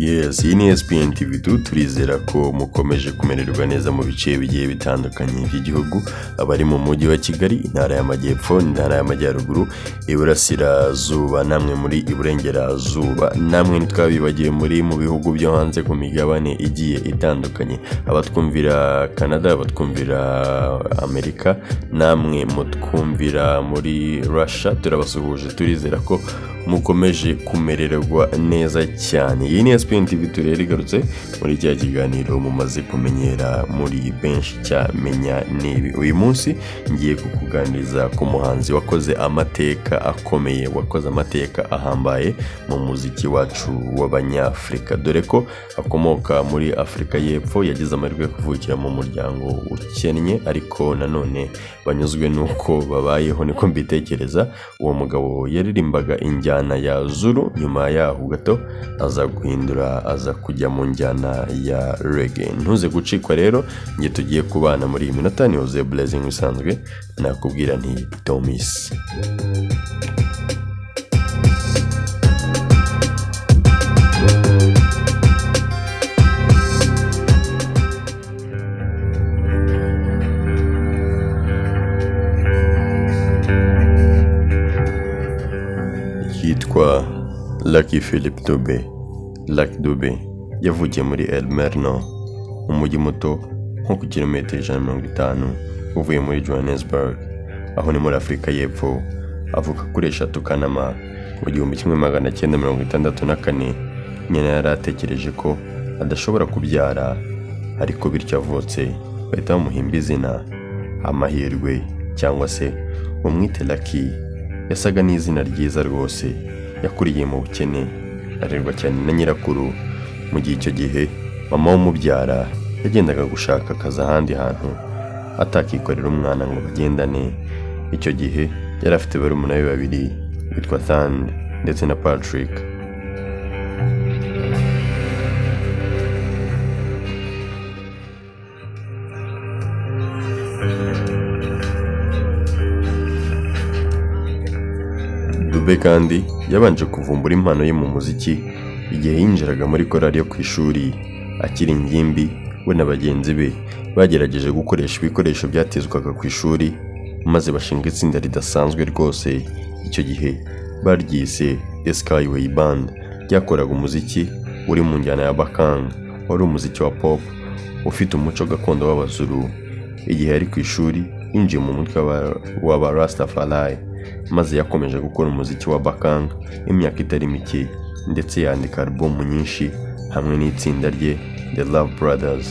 Yes, iyi ni SPN TV2. Turizera ko mukomeje kumererwa neza mu bice bigiye bitandukanye by'igihugu, abari mu mujyi wa Kigali, intara y'Amajyepfo, intara y'Amajyaruguru, Iburasirazuba, namwe muri Iburengerazuba, namwe ntitwabibagiwe muri mu bihugu byo hanze ku migabane igiye itandukanye, abatwumvira Canada, abatwumvira Amerika, namwe mutwumvira muri Russia, turabasuhuje. Turizera ko mukomeje kumererwa neza cyane. Iyi ni SPN TV rero igarutse muri cya kiganiro mumaze kumenyera muri benshi cya Menya Nibi. Uyu munsi ngiye kukuganiriza ku muhanzi wakoze amateka akomeye, wakoze amateka ahambaye mu muziki wacu w'Abanyafurika, dore ko akomoka muri Afurika y'Epfo. Yagize amahirwe yo kuvukira mu muryango ukennye, ariko nanone banyuzwe n'uko babayeho, niko mbitekereza. Uwo mugabo yaririmbaga injyana ya Zulu, nyuma yaho gato aza guhindura, aza kujya mu njyana ya reggae. Ntuze gucikwa rero, njye tugiye kubana muri iyi minota ni Jose Blessing usanzwe, nakubwira nti don't miss. Yitwa Lucky Philip Dube. Lucky Dube yavukiye muri Ermelo, umujyi muto nko ku kilometero 150 uvuye muri Johannesburg, aho ni muri Afurika y'Epfo. Avuka kuri 3 Kanama mu 1964. Nyina yari atekereje ko adashobora kubyara, ariko bityo avutse bahita bamuhimba izina Amahirwe, cyangwa se umwite Lucky. Yasaga n'izina ryiza rwose. Yakuriye mu bukene, arerwa cyane na nyirakuru, mu gihe icyo gihe mama w'umubyara yagendaga gushaka akazi ahandi hantu, atakikorera umwana ngo bagendane. Icyo gihe yari afite barumuna be babiri witwa Thand ndetse na Patrick. Dube kandi yabanje kuvumbura impano ye mu muziki igihe yinjiraga muri korali yo ku ishuri. Akiri ingimbi, we na bagenzi be bagerageje gukoresha ibikoresho byatizwaga ku ishuri, maze bashinga itsinda ridasanzwe rwose. Icyo gihe baryise The Skyway Band, ryakoraga umuziki uri mu njyana ya Mbaqanga, wari umuziki wa pop ufite umuco gakondo w'Abazulu. Igihe yari ku ishuri yinjiye mu mutwe w'aba Rastafari, maze yakomeje gukora umuziki wa Mbaqanga imyaka itari mike, ndetse yandika alubumu nyinshi hamwe n'itsinda rye The Love Brothers.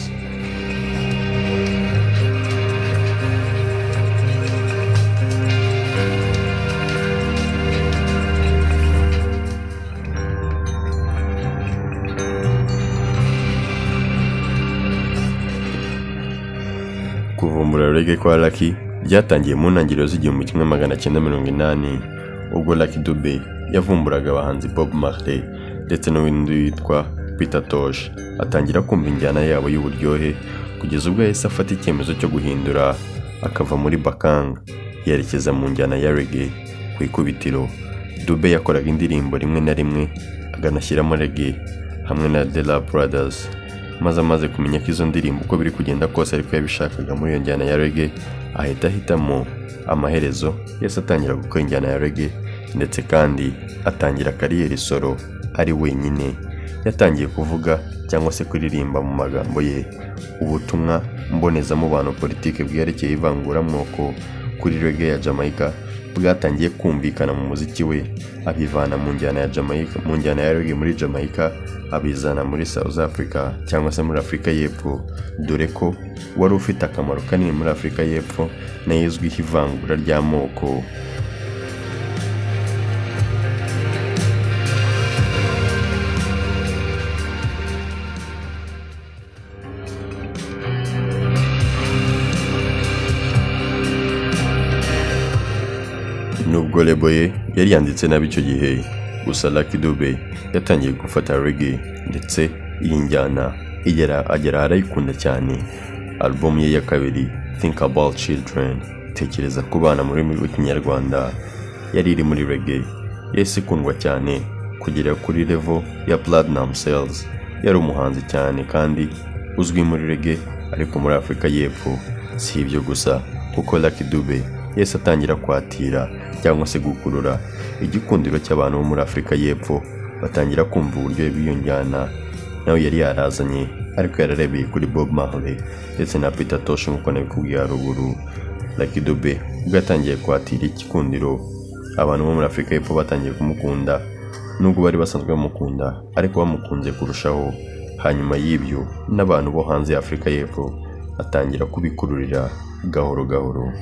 Kuvumbura reggae kwa Lucky byatangiye mu ntangiriro z'igihumbi 1980, ubwo Lucky Dube yavumburaga abahanzi Bob Marley ndetse n'undi witwa Peter Tosh, atangira kumva injyana yabo y'uburyohe, kugeza ubwo yahise afata icyemezo cyo guhindura, akava muri Mbaqanga yerekeza mu njyana ya reggae. Ku ikubitiro Dube yakoraga indirimbo rimwe na rimwe akanashyiramo reggae hamwe na The Love Brothers, maze amaze kumenya ko izo ndirimbo uko biri kugenda kose ariko yabishakaga muri iyo njyana ya reggae, ahita ahitamo. Amaherezo yahise atangira gukora injyana ya reggae, ndetse kandi atangira kariyeri solo ari wenyine. Yatangiye kuvuga cyangwa se kuririmba mu magambo ye ubutumwa mbonezamubano, politiki bwerekeye ivanguramoko kuri reggae ya Jamaica bwatangiye kumvikana mu muziki we, abivana mu njyana ya Jamaica, mu njyana ya reggae muri Jamaica, abizana muri South Africa cyangwa se muri Afurika y'Epfo, dore ko wari ufite akamaro kanini muri Afurika y'Epfo nayo izwiho ivangura ry'amoko. Nubwo label ye yari yanditse nabi icyo gihe, gusa Lucky Dube yatangiye gufata reggae, ndetse iyi njyana igera agera arayikunda cyane. Album ye ya kabiri, Think About Children, Tekereza ku bana mu rurimi rw'Ikinyarwanda, yari iri muri reggae, yahise ikundwa cyane. kugera kuri level ya platinum sales. Yari umuhanzi cyane kandi uzwi muri reggae ariko muri Afurika y'Epfo. Si ibyo gusa, kuko Lucky Dube yahise atangira kwatira cyangwa se gukurura igikundiro cy'abantu bo muri Afurika y'Epfo, batangira kumva uburyohe bw'iyo njyana nawe yari yarazanye, ariko yararebeye kuri Bob Marley ndetse na Peter Tosh nk'uko nabikubwiye haruguru. Lucky Dube ubwo yatangiye kwatira igikundiro, abantu bo muri Afurika y'Epfo batangiye kumukunda, nubwo bari basanzwe bamukunda ariko bamukunze kurushaho. Hanyuma y'ibyo n'abantu bo hanze ya Afurika y'Epfo batangira kubikururira gahoro gahoro.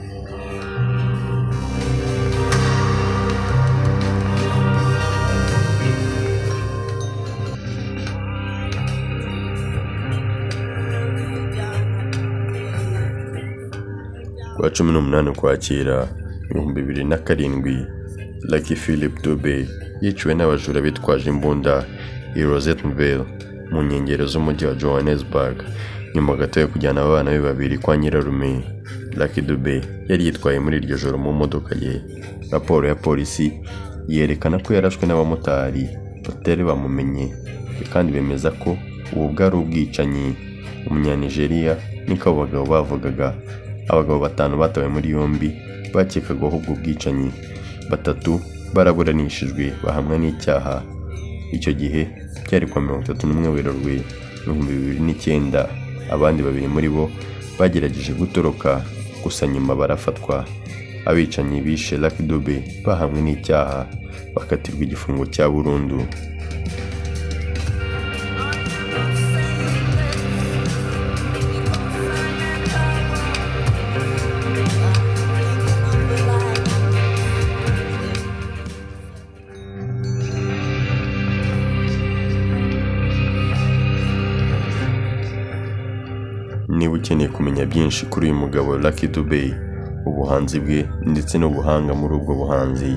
Kuwa 18 Ukwakira 2007, Lucky Philip Dube yiciwe n'abajura bitwaje imbunda i Rosettenville mu nkengero z'umujyi wa Johannesburg, nyuma gato yo kujyana abana be babiri kwa nyirarume. Lucky Dube yari yitwaye muri iryo joro mu modoka ye. Raporo ya polisi yerekana ko yarashwe n'abamotari batari bamumenye, kandi bemeza ko ubu bwari ubwicanyi. Umunyanigeriya niko abo bagabo bavugaga. Abagabo batanu batawe muri yombi bakekagaho ubwo bwicanyi, batatu baraburanishijwe bahamwa n'icyaha. Icyo gihe byari kuwa 31 Werurwe 2009. Abandi babiri muri bo bagerageje gutoroka gusa nyuma barafatwa. Abicanyi bishe Lucky Dube bahamwe n'icyaha bakatirwa igifungo cya burundu. Niba ukeneye kumenya byinshi kuri uyu mugabo Lucky Dube, ubuhanzi bwe ndetse n'ubuhanga muri ubwo buhanzi,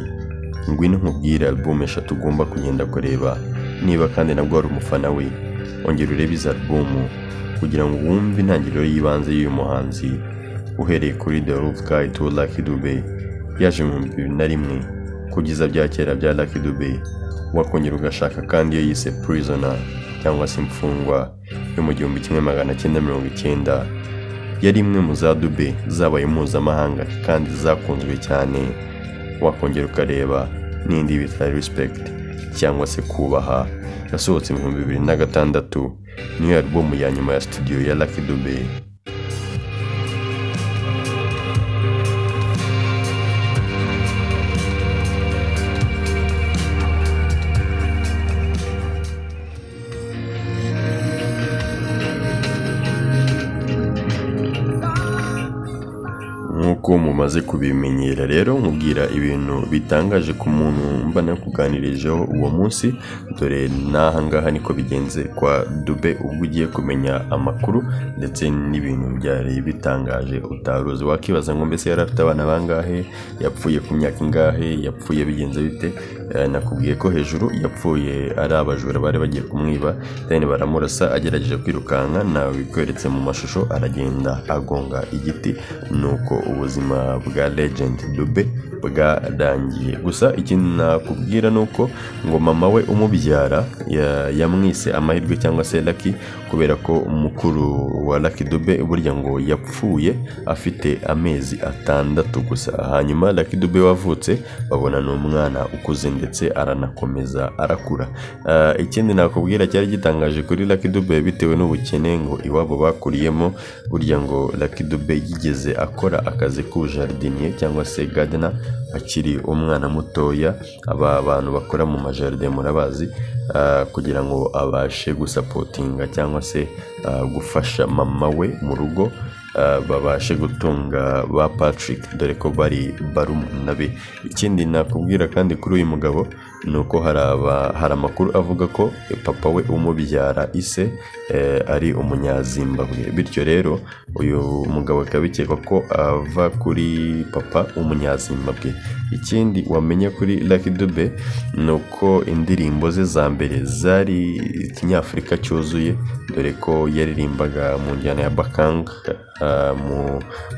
ngwino nkubwire album eshatu ugomba kugenda kureba. Niba kandi nabwo wari umufana we, ongera urebe izi album kugira ngo wumve intangiriro y'ibanze y'uyu muhanzi, uhereye kuri The Rough Guide to Lucky Dube yaje mu 2001 kugeza bya kera bya Lucky Dube. Wakongera ugashaka kandi iyo yise Prisoner cyangwa se Imfungwa yo mu 1990, yari imwe mu za Dube zabaye mpuzamahanga kandi zakunzwe cyane. Wakongera ukareba n'indi bita Respect cyangwa se Kubaha yasohotse mu 2006, niyo album ya nyuma ya studio ya Lucky Dube. Nk'uko mumaze kubimenyera rero, nkubwira ibintu bitangaje ku muntu mba nakuganirijeho uwo munsi. Dore n'aha ngaha niko bigenze kwa Dube, ubwo ugiye kumenya amakuru ndetse n'ibintu byari bitangaje utaruzi. Wakibaza ngo mbese yari afite abana bangahe, yapfuye ku myaka ingahe, yapfuye bigenze bite? Nakubwiye ko hejuru yapfuye ari abajura bari bagiye kumwiba, then baramurasa agerageje kwirukanka, nawe bikweretse mu mashusho, aragenda agonga igiti, nuko ubuzima bwa Legend Dube bwarangiye. Gusa ikindi nakubwira ni uko ngo mama we umubyara yamwise Amahirwe cyangwa se Lucky, kubera ko mukuru wa Lucky Dube burya ngo yapfuye afite amezi 6 gusa. Hanyuma Lucky Dube wavutse babona ni umwana ukuze ndetse aranakomeza arakura. Ikindi nakubwira cyari gitangaje kuri Lucky Dube, bitewe n'ubukene ngo iwabo bakuriyemo, burya ngo Lucky Dube yigeze akora akazi k'ubujardinier cyangwa se gardener akiri umwana mutoya. Aba bantu bakora mu majaride murabazi, kugira ngo abashe gusapotinga cyangwa se gufasha mama we mu rugo, babashe gutunga ba Patrick, dore ko bari barumuna be. Ikindi nakubwira kandi kuri uyu mugabo ni uko hari amakuru avuga ko papa we umubyara ise ari umunyazimbabwe, bityo rero uyu mugabo bikaba bikekwa ko ava kuri papa w'umunyazimbabwe. Ikindi wamenya kuri Lucky Dube ni uko indirimbo ze za mbere zari ikinyafurika cyuzuye, dore ko yaririmbaga mu njyana ya Bakang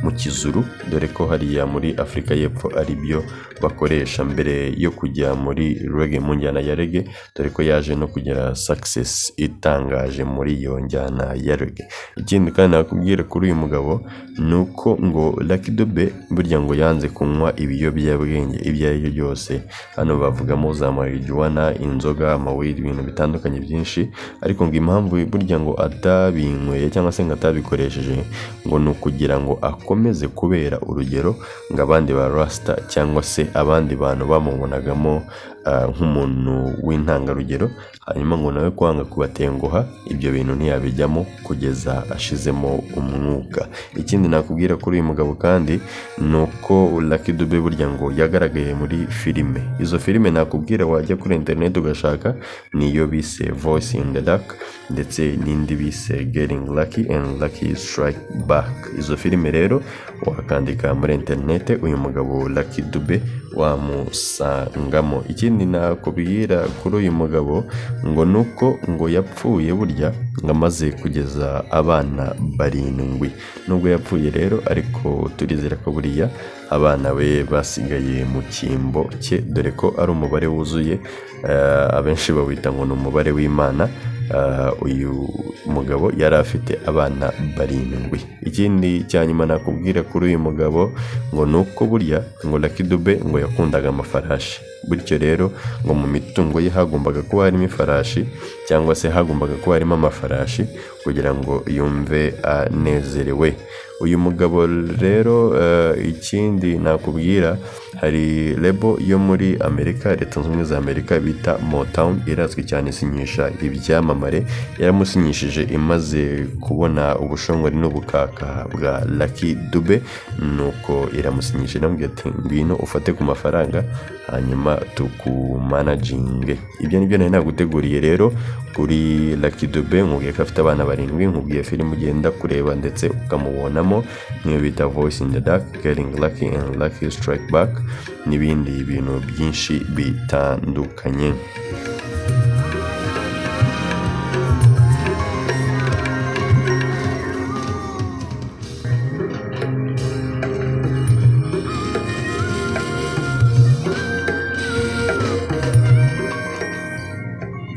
mu Kizuru, dore ko hariya muri Afurika y'Epfo ari byo bakoresha mbere yo kujya muri reggae, mu njyana ya reggae, dore ko yaje no kugira success itangaje muri iyo njyana ya reggae. Ikindi kandi nakubwira kuri uyu mugabo ni uko ngo Lucky Dube burya ngo yanze kunywa ibiyobyabwenge ibyo ari byo byose. Hano bavugamo za marijuana, inzoga, amaweed, ibintu bitandukanye byinshi, ariko ngo impamvu burya ngo atabinyweye cyangwa se ngo atabikoresheje ngo ni ukugira ngo akomeze kubera urugero ngo abandi ba rasita cyangwa se abandi bantu bamubonagamo nk'umuntu w'intangarugero, hanyuma ngo nawe kwanga kubatenguha ibyo bintu ntiyabijyamo kugeza ashizemo umwuka. Ikindi nakubwira kuri uyu mugabo kandi ni uko Lucky Dube burya ngo yagaragaye muri filime. Izo filime nakubwira wajya kuri interineti ugashaka niyo bise Voice in the Dark ndetse n'indi bise Getting Lucky and Lucky Strike Back. Izo filime rero wakandika muri interineti uyu mugabo Lucky Dube wamusangamo. Ikindi nakubwira kuri uyu mugabo ngo ni uko ngo yapfuye burya ngo amaze kugeza abana 7. Nubwo yapfuye rero ariko turizera ko buriya abana be basigaye mu cyimbo cye, dore ko ari umubare wuzuye, abenshi bawita ngo ni umubare w'Imana. Uyu mugabo yari afite abana 7. Ikindi cya nyuma nakubwira kuri uyu mugabo ngo ni uko burya ngo Lucky Dube ngo yakundaga amafarashi, bityo rero ngo mu mitungo ye hagombaga kuba harimo ifarashi cyangwa se hagombaga kuba harimo amafarashi kugira ngo yumve anezerewe. Uyu mugabo rero ikindi nakubwira, hari label yo muri Amerika, Leta Zunze Ubumwe za Amerika, bita Motown, irazwi cyane isinyisha ibyamamare. Yaramusinyishije imaze kubona ubushongore n'ubukaka bwa Lucky Dube, nuko iramusinyisha iramubwira ati ngwino ufate ku mafaranga hanyuma tukumanaginge. Ibyo nibyo nari naguteguriye rero kuri Lucky Dube. Nkubwiye ko afite abana 7, nkubwiye filime ugenda kureba ndetse ukamubonamo nk'iyo bita Voice in the Dark, Getting Lucky and Lucky Strike Back n'ibindi bintu byinshi bitandukanye.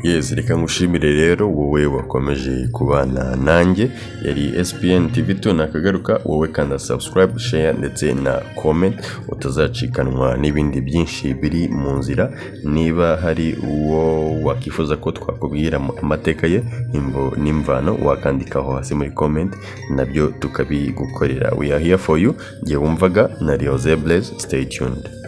Yes, reka ngushimire rero wowe wakomeje kubana nanjye. Yari SPN TV 2, nakagaruka. Wowe kanda subscribe, share ndetse na comment, utazacikanwa n'ibindi byinshi biri mu nzira. Niba hari uwo wakifuza ko twakubwira amateka ye imvo n'imvano, wakandikaho hasi muri comment nabyo tukabigukorera. We are here for you. Ngiye wumvaga na Rioze Blaise, stay tuned.